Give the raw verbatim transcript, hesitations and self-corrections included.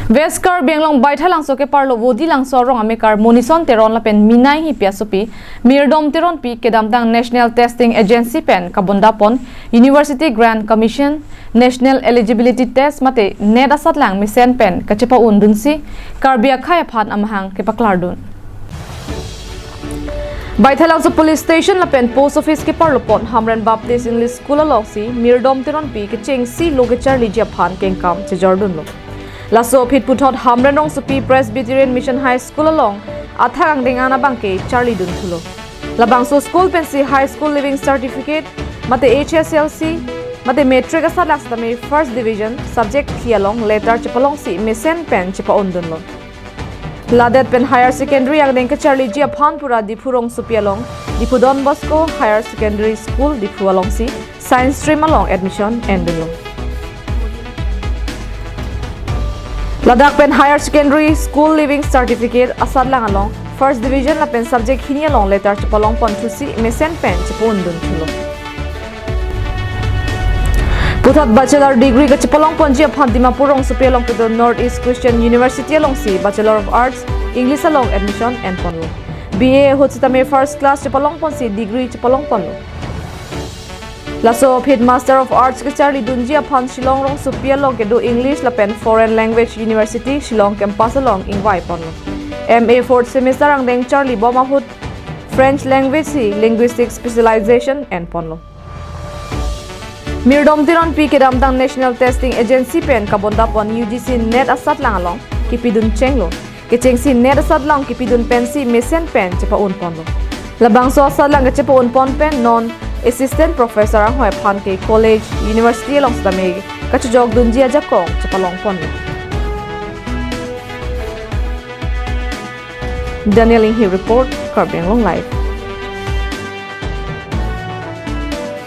West Karbi Anglong Baithalangso keparlo Vodilangso arong amekar Monison Teron lapen Minai Hipi asopi Mirdom Teronpi kedamtang National Testing Agency pen kabondapon University Grant Commission, National Eligibility Test mate NET asatlang mesen pen kachepa-undunsi Karbi akhei aphan amahang kepaklardun. Baithalangso Police Station lapen Post Office keparlopon Hamren Baptist English School alongsi Mirdom Teronpi kechengsi lo kecharliji aphan kengkam chejordunlo. Laso aphi puthot Hamren rongsopi Presbyterian Mission High School along athak angdeng an abangke charlidun thulo. Labangso school pensi High School Leaving Certificate mate H S L C mate Matric asatlang setame First Division subject thi along letter chepalongsi mesen pen chepa-undunlo. Ladet pen Higher Secondary angdeng kecharliji aphan pura Diphu rongsopi along Diphu Don Bosco Higher Secondary School Diphu alongsi Science Stream along admission endunlo. Ladak pen Higher Secondary School Leaving Certificate asatlang along First Division lapen subject hini along letter chepalongpon thusi mesen pen chepa-undun thulo. Puthot Bachelor Degree kachepalongponji aphan Dimapur rongsopi along kedo North East Christian University alongsi Bachelor of Arts English along admission enponlo. B A ahut setame first class chepalongponsi degree chepalongponlo. Laso aphi Master of Arts kecharlidunji aphan Shillong rongsopi along kedo English lapen Foreign Language University Shillong campus along ingvaiponlo. M A fourth semester angdeng charlibom ahut French language si linguistic specialization enponlo. Mirdom Teronpi kedamtang National Testing Agency pen kabondapon U G C NET asatlang along kipidun chenglo. Kechengsi NET asatlang kipidun pensi mesen pen chepa-unponlo. Labangso asatlang kachepa-unpon pen non Assistant Professor anghoi aphan ke college, university along setame kachojokdunji ajakong chepalongponlo. Daniel Inghi report, Karbi Anglong Live.